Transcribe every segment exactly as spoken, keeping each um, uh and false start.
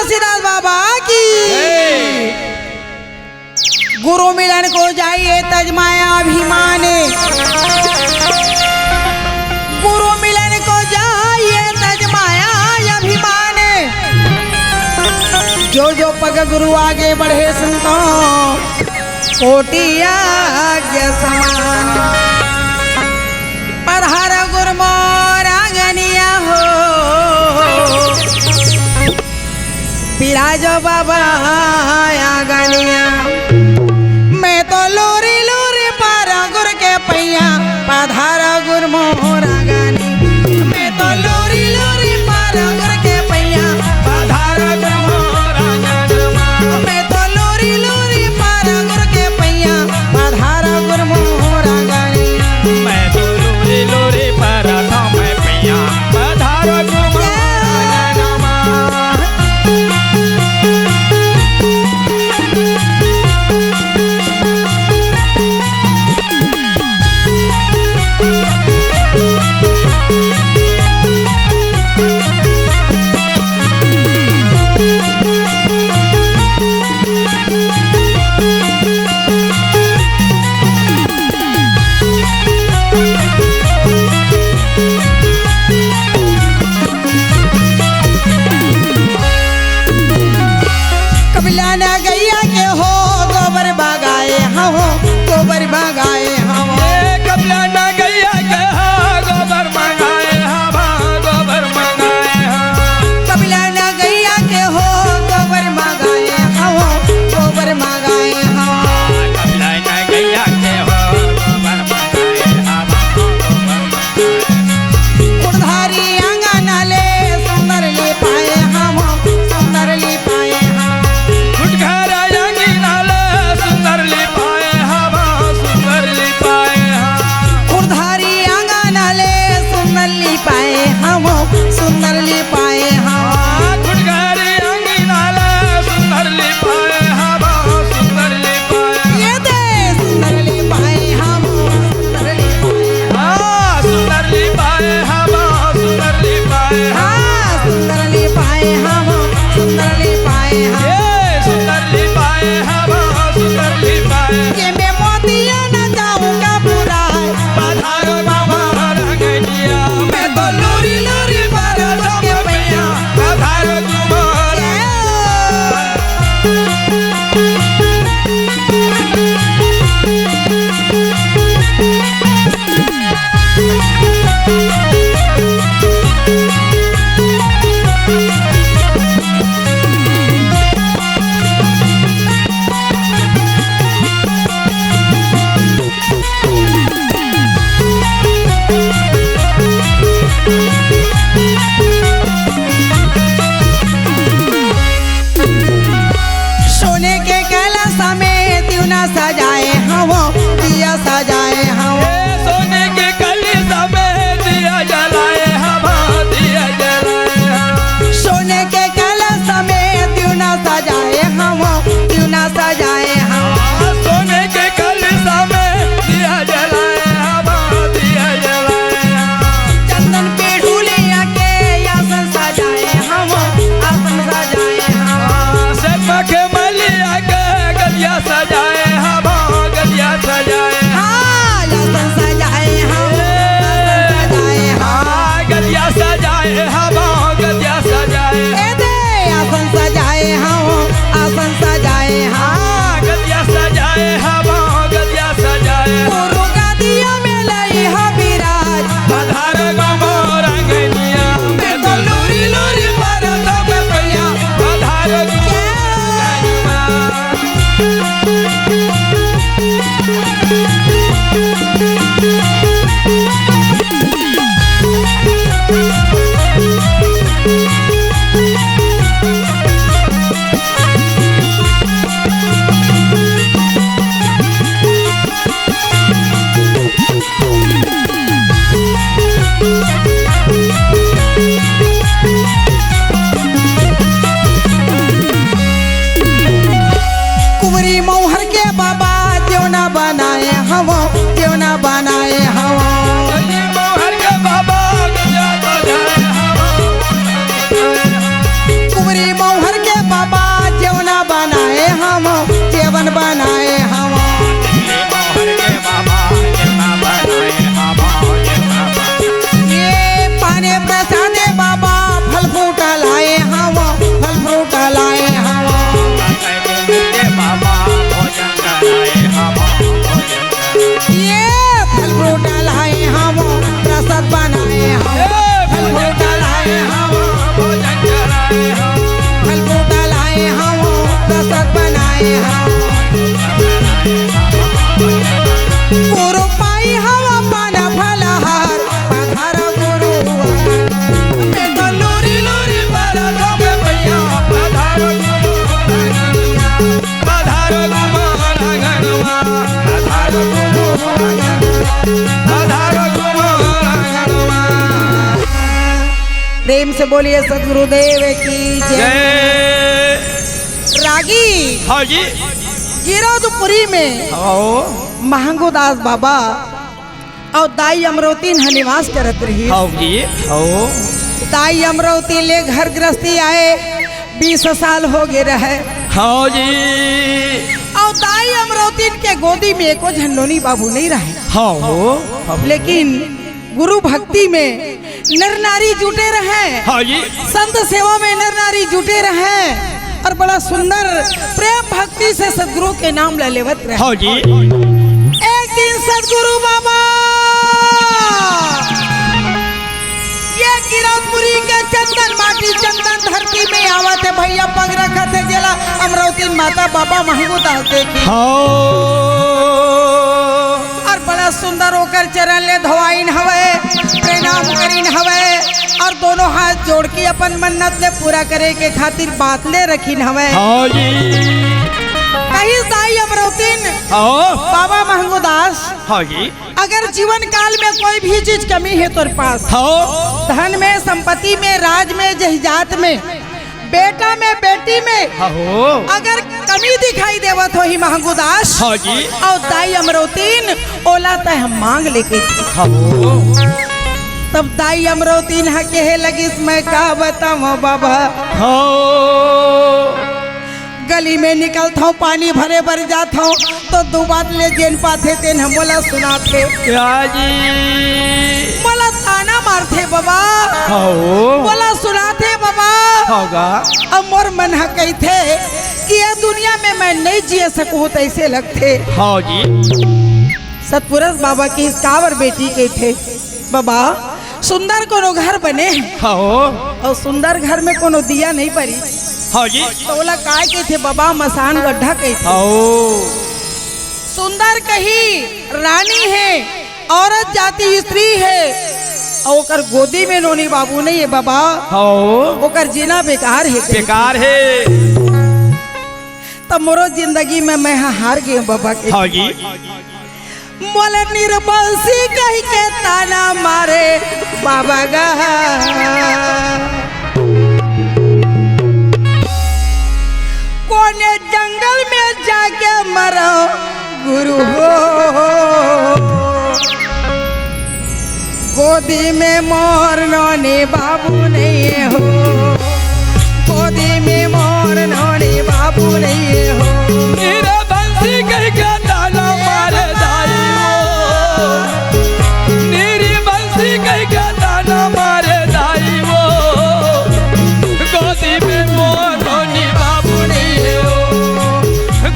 तुलसीदास बाबा की। गुरु मिलन को जाइए तजमाया अभिमाने। गुरु मिलन को जाइए तजमाया अभिमाने। जो जो पग गुरु आगे बढ़े संतों, कोटि आज्ञा समान। पधार गुरु मोर आंगनिया हो, बिराजो बाबा आंगनिया। मैं तो लोरी लोरी पारा गुरु के पैया, पधार गुरु मोर आंगनिया। मैं तो लोरी लोरी पारा गुरु के पैया, पधार गुरु मोर आंगनिया। मैं तो लोरी लोरी पारा गुरु के पैया, पधार गुरु मोर आंगनिया। मैं तो लोरी लोरी पारा था मैं पैया, पधार गुरु मोर आंगनिया। प्रेम से बोलिए सदगुरुदेव की जय। जय। रागी हाँ जी। गिरौदपुरी में हाँ। महंगूदास बाबा अउ दाई अमरौतीन ह निवास करत रहिस। हाँ जी। हाँ। दाई अमरौतीन ले घर गृहस्थी आए बीस साल हो गे रहय। हाँ जी। अउ दाई अमरौतीन के गोदी में एको झन नोनी बाबू नइ रहय। हाँ हो। लेकिन गुरु भक्ति में नर नारी जुटे रहय। हाँ जी। संत सेवा में नर नारी जुटे रहय अउ बड़ा सुंदर प्रेम भक्ति से सदगुरु के नाम ला लेवत रहय। हाँ जी। एक दिन सदगुरु बाबा ये गिरौदपुरी के चंदन माटी चंदन धरती में आवत हे भइया, पग रखत हे जेला अमरौतीन माता बाबा महंगूदास देखिन। हाँ। अउ बड़ा सुंदर ओकर चरण ले धोवाइन हवय, प्रणाम करिन हवय अउ दोनों हाथ जोड़ के अपन मन्नत ले पूरा करे के खातिर बात ले रखिन हवय। हाँ जी। कहिस दाई अमरौतीन, हाँ। बाबा महंगूदास, हाँ जी। अगर जीवन काल में कोई भी चीज कमी हे तोर पास, हाँ। धन में, संपत्ति में, राज में, जहिजात में, बेटा में, बेटी में, हाँ हो। अगर कमी दिखाई देवत होही महंगूदास, हाँ जी। अउ दाई अमरौतीन ओला तैं मांग ले कहिथे। हाँ हो। तब दाई अमरौतीन ह कहे लगिस, मैं का बतावं बाबा। हाँ। गली में निकलथंव, पानी भरे बर जाथंव, तो दू बात ले जेन पाथे तेन ह मोला सुनाथे। क्या जी? मोला ताना मारथे बाबा। हाँ हो। मोला सुनाथे बाबा। हाँ गा। अब मोर मन ह कहिथे कि ये दुनिया में मैं नइ जिए सकहूं, तइसे लगथे। हाँ जी। सतपुरुष बाबा कहिस, काबर बेटी, कहिथे, बाबा, सुंदर कोनो घर बने हे। हाँ हो। अउ सुंदर घर में कोनो दिया नइ बरी। हाँ जी। त ओला काय कहिथे बाबा, मसान गड्ढा कहिथे। हाँ हो। सुंदर कहीं रानी हे, औरत जाति स्त्री हे, अउ ओकर गोदी में नोनी बाबू नइ हे बाबा। हाँ हो। ओकर जीना बेकार हे कहिथे। बेकार हे। त मोरो जिंदगी में मैं ह हार गेंव बाबा कहिथे। हाँ जी। मोला निर्बंसी कहिके ताना मारे बाबा गा। कोने जंगल में जाके मरंव गुरु हो। गोदी में मोर नोनी बाबू नइ हे हो। गोदी में मोर नोनी बाबू नइ हे हो। निर्बंसी कहिके ताना मारे दाई वो। निर्बंसी कहिके ताना मारे दाई वो। गोदी में मोर नोनी बाबू नइ हे हो।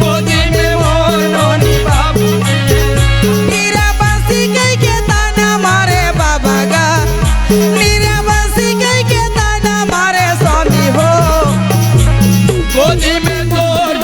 गोदी में मोर नोनी बाबू नइ हे हो। निर्बंसी कहिके ताना मारे बाबा गा। निर्बंसी कहिके ताना मारे स्वामी हो। गोदी में तोर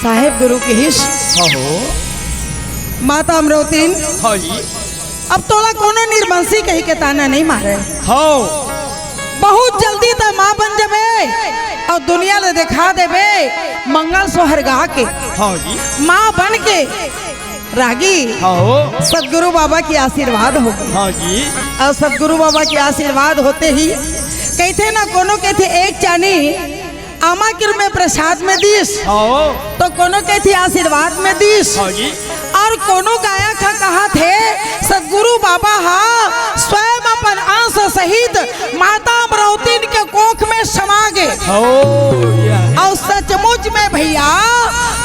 साहेब गुरु किहिस, हाँ हो। माता अमरौतिन, हाँ जी। अब तोला कोनो निर्बंसी कहि के ताना नइ मारे। हाँ। बहुत जल्दी त माँ बन जबे अउ दुनिया ल देखा देबे मंगल सोहर गा के। हाँ जी। माँ बन के रागी, हाँ हो। सतगुरु बाबा के आशीर्वाद होगे। हाँ जी। अउ सतगुरु बाबा के आशीर्वाद होते ही कहिथे ना, कोनो कहिथे एक चानी आमा के रूप में प्रसाद में दीस, हाँ। तो कोनो कहिथे आशीर्वाद में दीस। हाँ जी। अउ कोनो गायक ह कहत हे, सतगुरु बाबा ह स्वयं अपन अंश सहित माता अमरौतिन के कोख में समा गे। हाँ, या है। अउ सचमुच में भइया,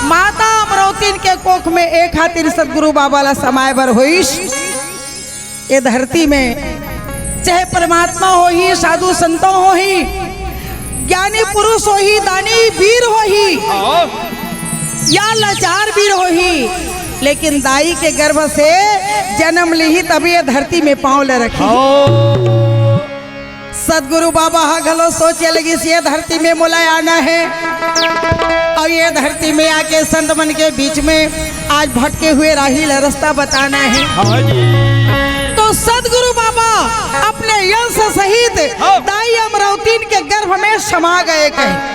माता अमरौतिन के कोख में ए खातिर सतगुरु बाबा ला समाए बर होइस। ए धरती में चाहे परमात्मा होही, साधु संतो होही, ज्ञानी पुरुष होही, दानी वीर होही, हाँ। या लाचार वीर होही, लेकिन दाई के गर्भ से जन्म लिही तभी ए धरती में पाँव ल रखही। हाँ। सतगुरु बाबा ह घलो सोचे लगिस, ए धरती में मोला आना हे अउ ए धरती में आके संत मन के बीच में आज भटके हुए राही ला रस्ता बताना हे। हाँ जी। तो सतगुरु बाबा अपने यश सहित, हाँ। दाई अमरौतिन के गर्भ में समा गए कहे।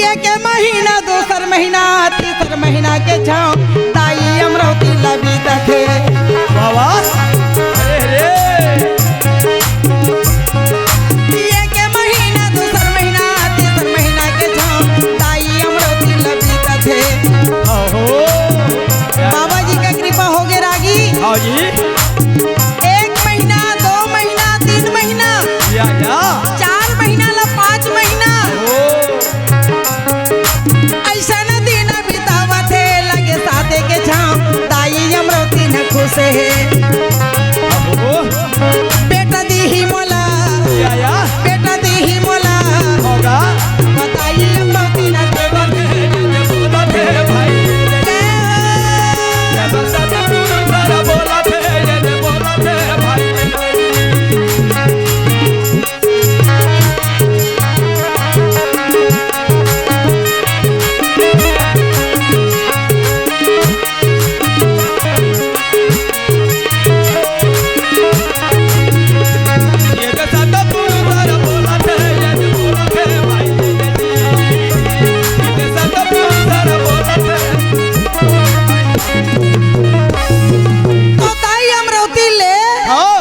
एक महीना, दूसर महीना, तीसर महीना के छाँव दाई अमरौतिन ला बीतत हे। वाह, वाह। अरे, अरे। एक महीना, दूसर महीना, तीसर महीना के छाँव दाई अमरौतिन ला बीतत हे। अहो। बाबा जी का कृपा होगे रागी। हाँ जी। एक महीना, दो महीना, तीन महीना, या, या। चार महीना ला पाँच महीना, ओ। अइसन दिन बितावत हे, लगे साते के छाँव, दाई अमरौतिन खुश हे। ओ। बेटा दीही मोला, या, या। बेटा दीही मोला, होगा। बताई अमरौतिन। बोलत हे, बोलत हे भाई। जय हो। जय बसंत गुरु सर बोलत हे, जय बोलत हे भाई। तो दाई अमरौतिन ले। हाँ।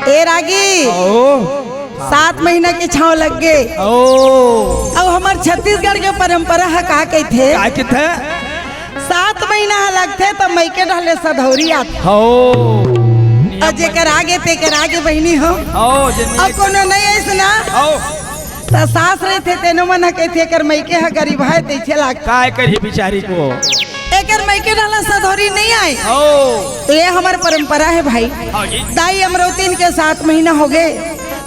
ए रागी। ओ। सात महीना के छाँव लग गे। ओ। अउ हमर छत्तीसगढ़ के परंपरा ह का कहिथे? का कहिथे? सात महीना ह लगथे त मइके डहर ले सधौरी आथे। हो। अउ जेकर आगे तेकर आगे बहिनी हो। हो, जे अउ कोनो नइ अइस ना। हो। त सास रहिथे तेनो मन ह कहिथे, "एकर मइके ह गरीब हे, तइसे लागथे।" काय करही बिचारी को? एकर मइके डहर ले सधौरी नइ आय। हो। तो ये हमर परंपरा हे भाई। हाँ जी। दाई अमरौतिन के सात महीना होगे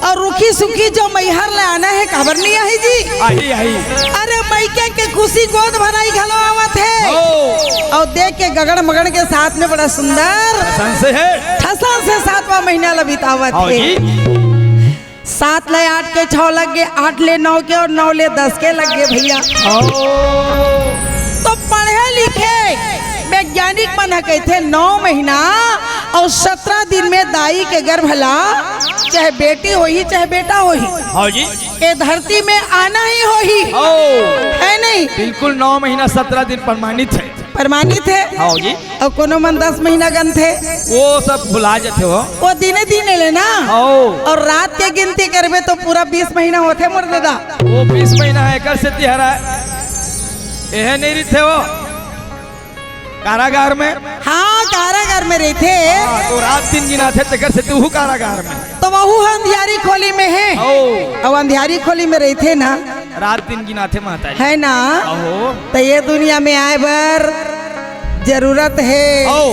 अउ रुखी सुखी जो मइहर ले आना हे, काबर नइ आही जी? आही, आही। अरे मइके के खुशी गोद भराई घलो आवत हे। हो। अउ देख के गगड़ मगड़ के साथ में बड़ा सुंदर ठसन से हे। ठसन से सातवां महीना ल बितावत हाँ हे। जी। सात ले आठ के छव लग गे, आठ ले नौ के अउ नौ ले दस के लग गे भइया। ओ। तो पढ़े लिखे वैज्ञानिक मन ह कहिथे नौ महीना अउ सतरा दिन में दाई के गर्भ ला, चाहे बेटी होही चाहे बेटा होही, हाँ जी। ए धरती में आना ही होही। ओ। हे नहीं? बिल्कुल नौ महीना सतरा दिन प्रमाणित हे। प्रमाणित हे। हाँ जी। अउ कोनो मन दस महीना गनथे। वो सब भुला जाथे हो। वो दिने दिने ले ना। हाँ। अउ रात के गिनती करबे तो पूरा बीस महीना होथे मोर ददा। वो बीस महीना हे, एकर सेती हरा। एहे नइ रहिथे वो। कारागार में। हाँ, कारागार में रहिथे। हाँ, तो रात दिन गिनाथे, तेकर सेती उहू कारागार में। तो वहू ह अंधियारी खोली में हे। हाँ। अउ अंधियारी खोली में रहिथे ना। रात दिन गिनाथे महतारी। हे ना? अहो। त ये दुनिया में आए बर जरूरत हे। अहो।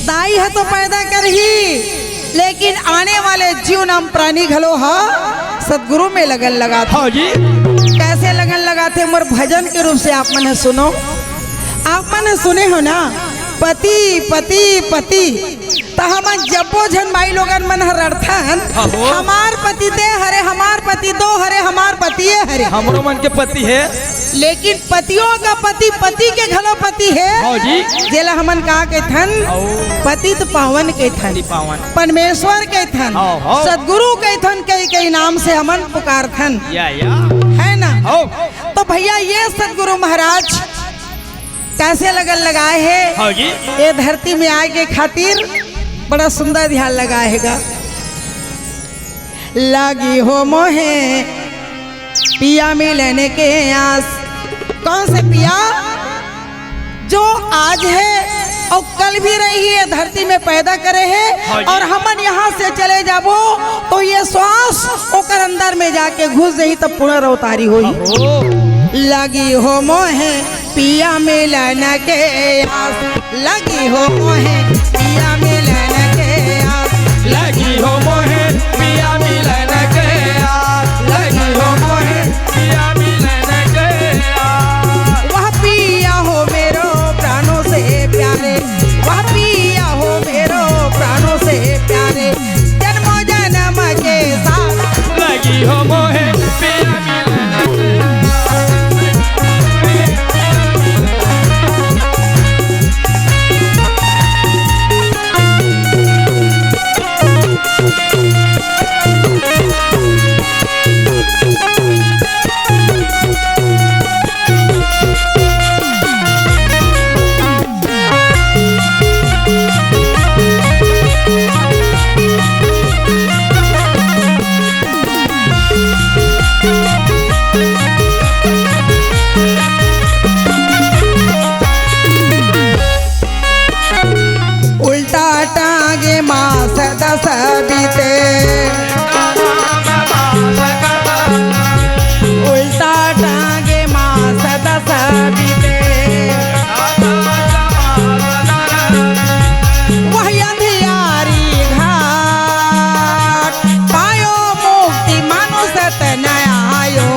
दाई ह तो पैदा करही, लेकिन आने वाले जीव नाम प्राणी घलो ह सतगुरु में लगन लगाथे। हाँ जी। कइसे लगन लगाथे, मोर भजन के रूप से आप मन ह सुनो। आप मन ह सुने हो ना, पति, पति, पति। त हमन जब्बो झन माई लोगन मन ह रड़थन, हाँ हो। हमार पति ते हरे, हमार पति तो हरे, हमार पतिये हरे। हमरो मन के पति हे। लेकिन पतियों का पति, पति के घलो पति हे। हव जी। जेला हमन का कहिथन? हव। पतित पावन कहिथन। पतित पावन। परमेश्वर कहिथन। हव, हव। सदगुरु कहिथन, कई, कई नाम से हमन पुकारथन। या, या। है ना? हव। तो भैया, ये सदगुरु महाराज कइसे लगन लगाए हे? हव जी। ये धरती में आए के खातिर बड़ा सुंदर ध्यान लगाए हे गा। लगी हो मोहे पिया मिलन के आस। कौन से पिया? जो आज हे अउ कल भी रही हे, धरती में पैदा करे हे, हाँ जी। अउ हमन यहाँ से चले जाबो तो ये श्वास ओकर अंदर में जाके घुस जाही, तब पुनर्अवतारी होही। ओहो। लगी हो मोहे पिया मिलन के आस, लगी हो मोहे पिया मिलन के आस, लगी हो मोहे पिया मिलन के आस, लगी हो मोहे पिया मिलन के आस। वह पिया हो मेरो प्राणों से प्यारे, वह पिया हो मेरो प्राणों से प्यारे, जन्मों जन्म के साथ लगी हो मोहे पिया मिलन। उल्टा टांगे मास दस बीते, उल्टा टांगे मास दस बीते। वह अंधियारी घाट पायो मुक्ति मानुष तन आयो,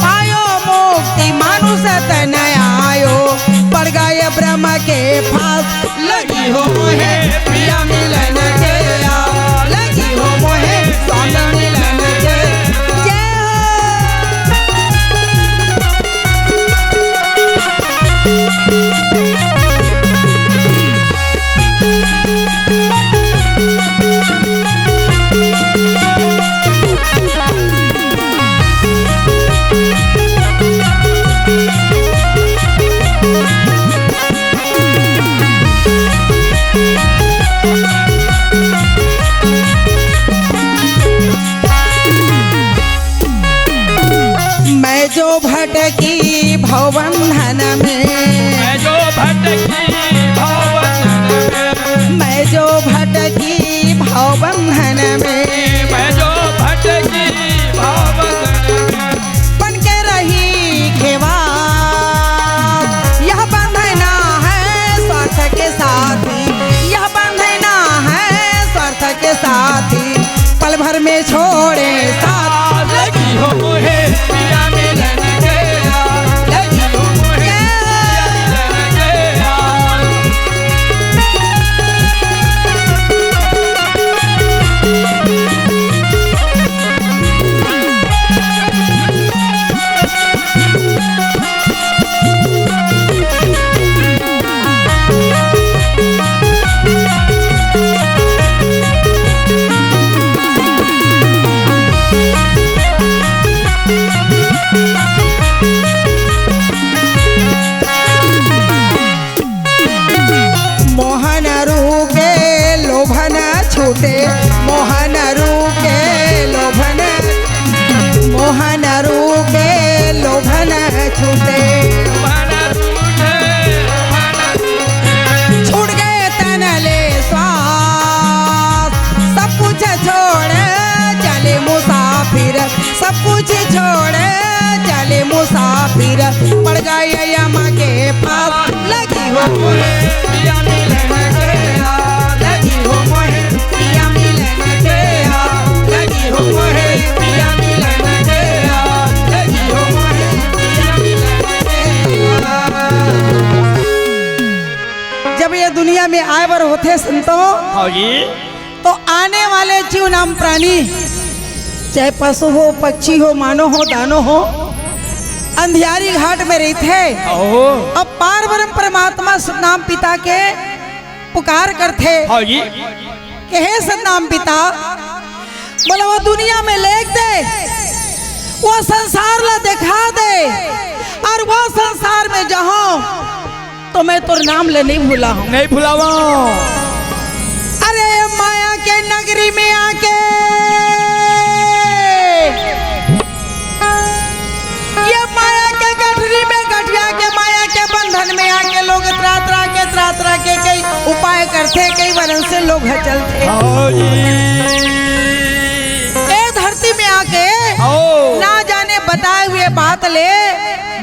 पायो मुक्ति मानुष तन आयो। पड़ गए ब्रह्म के फांस, लगी हो मोहे पिया मिलन के आस, लगी हो मोहे स्वामी मिलन के। जय हो। मैं जो भटकी भवबंधन में, मैं जो भटकी भवबंधन में, मैं जो भटकी भवबंधन में, मैं जो भटकी भवबंधन में, बन के रही खेवा, यह बंधना है स्वार्थ के साथी, यह बंधना है स्वार्थ के साथी। पल भर में छोड़े साथ। लगी हो मोहे पिया मिलन के आस, लगी हो मोहे पिया मिलन के आस। मोहन रूपे लोभन छूटे, मोहन रूपे लोभन, मोहन रूपे लोभन छूटे। छूट गए तन ले श्वास, सब कुछ छोड़ चले मुसाफिर, सब कुछ छोड़ चले मुसाफिर। पड़ गए यम के फांस, लगी हो मोहे पिया मिलन के आस, लगी हो मोहे पिया मिलन के आस, लगी हो मोहे पिया मिलन के आस, लगी हो मोहे पिया मिलन के आस। जब ये दुनिया में आए बर होथे संतो, हाँ जी। तो आने वाले जीव नाम प्राणी, चाहे पशु हो, पक्षी हो, मानव हो, दानव हो, अंधियारी घाट में रहिथे। ओहो। अब पार ब्रह्म परमात्मा सतनाम पिता के पुकार करथे। हाँ जी। कहे, "सतनाम पिता, मोला वो दुनिया में लेग दे, वो संसार ला देखा दे, और वो संसार में जहूँ तो मैं तोर नाम ले नहीं भुलाहूँ।" नहीं भुलावंव। अरे माया के नगरी में आके, ये माया के गठरी में गठिया के, माया के बंधन में आके लोग तरह तरह के, तरह तरह के कई उपाय करथे, कई वरन से लोग हचलथे। हाँ जी। ए धरती में आके हाँ। ना जाने बताए हुए बात ले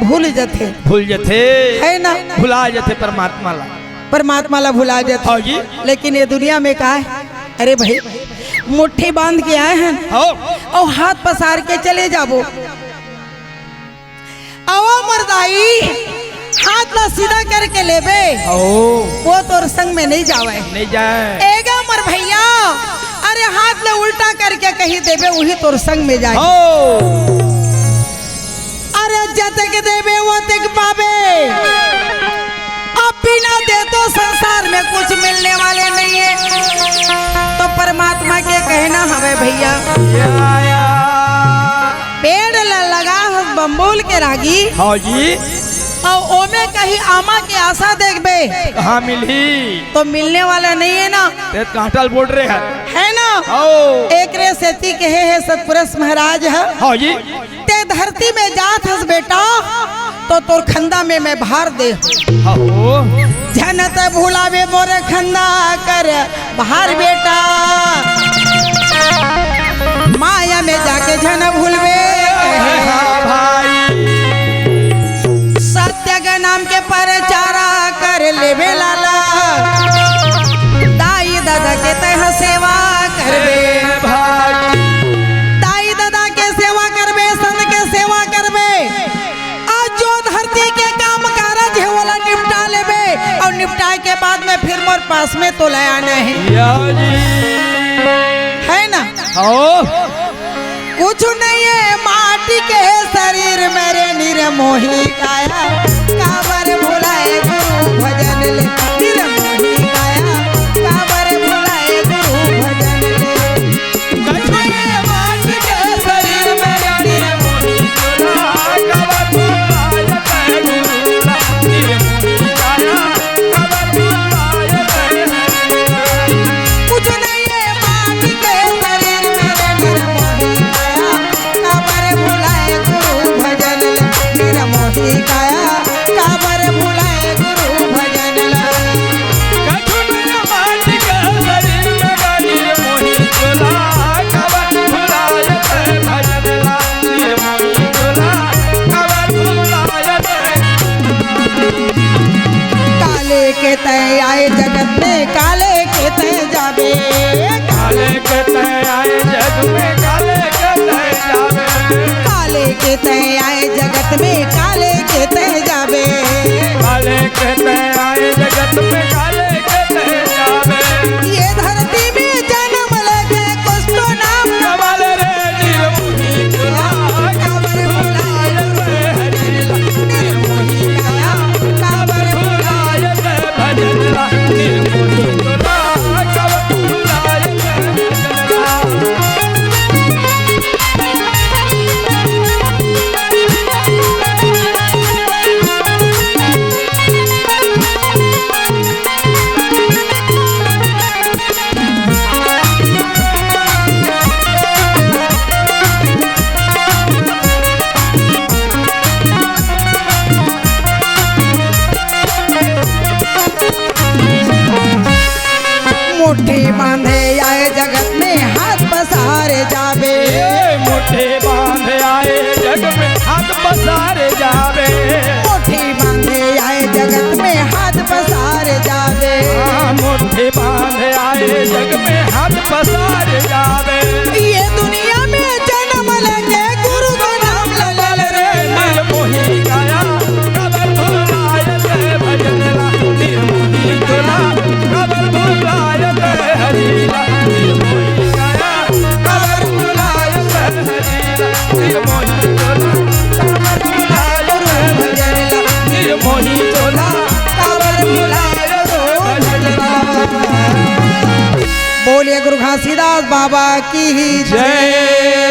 भूल जथे। भूल जथे। है ना? भुला जथे परमात्मा ला। परमात्मा ला भुला जथे। हाँ जी। लेकिन ये दुनिया में का है? अरे भाई, मुट्ठी बांध के आए हैं। हाँ। और हाथ पसार के चले जाबो। अवो मोर दाई, हाथ ला सीधा करके लेबे। ओ। वो तोर संग में नहीं जावे। नहीं जाए। एगा मोर भैया, अरे हाथ ला उल्टा करके कहीं देबे, वही तोर संग में जाए। ओ। अरे जतेक देबे ओतेक पाबे। अब बिना दे तो संसार में कुछ मिलने वाले नहीं है। तो परमात्मा के कहना हवे भैया, या, या। पेड़ ला लगा हस बम्बूल के रागी। हाँ जी। और ओमे कहीं आमा के आशा देखबे। कहाँ मिलही? तो मिलने वाला नहीं है ना। ते कांटल बोल रहे हैं। है ना? हाँ। एकरे सेती कहे है सतपुरुष महाराज है। हाँ जी। ते धरती में जात हस बेटा, तो तोर खंदा में मैं भार दे। हाँ हो। झन ते भुलावे मोर खंदा कर भार बेटा, माया में जाके झन भूलबे। हाँ भाई। सत्य के नाम के प्रचारा कर लेबे लाला, दाई दादा के तैं सेवा करबे। भाई। दाई दादा के सेवा करबे, संत के सेवा करबे। आज जो धरती के काम कारज है, ओला निपटा लेबे, और निपटाए के बाद में फिर मोर पास में तोला आना है। या जी। है ना? आओ। कुछ नहीं है माटी के शरीर में रे निर्मोही काया, काबर भुलाए गुरु भजन ले। निर्मोही काया, काबर भुलाए गुरु भजन ले। तुलसीदास बाबा की जय। जय।